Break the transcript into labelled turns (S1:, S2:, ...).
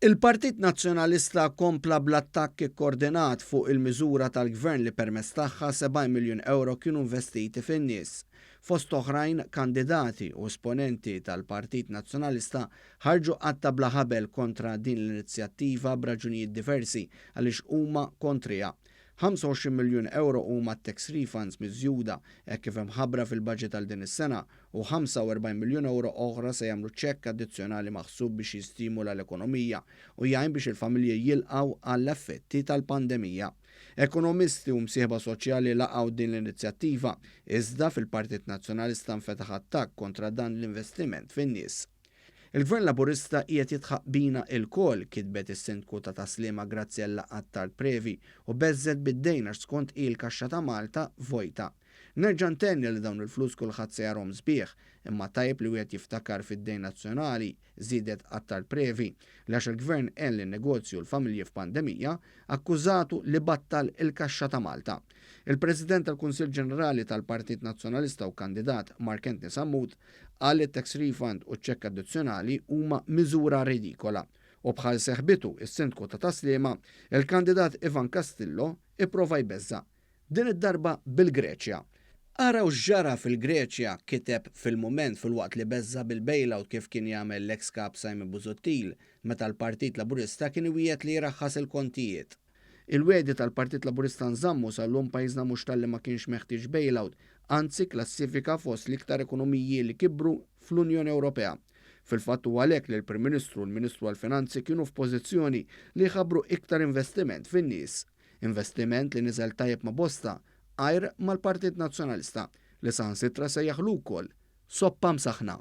S1: Il-Partit Nazzjonalista kompla bl-attakk ikkoordinat fuq il-miżura tal-Gvern li permezz tagħha 70 miljun ewro kienu investiti fin-nies. Fost oħrajn, kandidati u esponenti tal-Partit Nazzjonalista ħarġu qatta bla ħabel kontra din l-inizjattiva b'raġunijiet diversi għaliex huma kontriha. 25 miljun ewro huma t-tax refunds miżjuda hekk kif imħabbra fil-budget għal din is-sena u 45 miljun ewro oħra se jagħmlu ċekk addizzjonali maħsub biex jistimula l-ekonomija u jgħin biex il-familji jilqgħu għall-effetti tal-pandemija. Ekonomisti u msieħba soċjali laqgħu din l-inizjattiva, iżda fil-Partit Nazzjonalista nfetaħ attakk kontra dan l-investiment fin-nies. Il-Gvern Laburista qiegħed jidħaq bina ilkoll, kitbet is-Sindku ta' Tas-Sliema Graziella Attard Previ u beżżgħet bid-dejn għax skont hi l-kaxxa ta' Malta vojta. Nerġa' ntenni li dawn il-flus kulħadd se jarhom sbieħ, imma tajjeb li wieħed jiftakar fid-dejn nazzjonali, żiedet Attard Previ, li għax il-Gvern għen lin-negozji u l-familji f'pandemija, akkużatu li battal il-kaxxa ta' Malta. Il-President tal-Kunsill Ġenerali tal-Partit Nazzjonalista u kandidat Mark Anthony Sammut Qal li t-tax refund u ċ-ċekk addizzjonali huma miżura ridikola. U bħal seħbitu, is-Sindku ta' Tas-Sliema, il-kandidat Ivan Castillo, ipprova jbeżża'. Din id-darba bil-Greċja. Araw x'ġara fil-Greċja, kiteb f'Il-Mument filwaqt li beżża' bil-bailout kif kien jagħmel l-eks Kap Simon Busuttil meta l-Partit Laburista kien iwiegħed li jraħħas il-kontijiet. Il-wegħdi tal-Partit Laburista nżammu sal-lum pajjiżna mhux talli ma kienx meħtieġ bailout, anzi klassifika fost l-iktar ekonomiji li kibru fl-Unjoni Ewropea. Fil-fatt huwa għalhekk li l-Prim Ministru u l-Ministru għall-Finanzi kienu f'pożizzjoni li jħabbru iktar investiment fin-nies. Investiment li niżel tajjeb ma' bosta, għajr mal-Partit Nazzjonalista, li saħansitra sejjaħlu wkoll soppa msaħħna.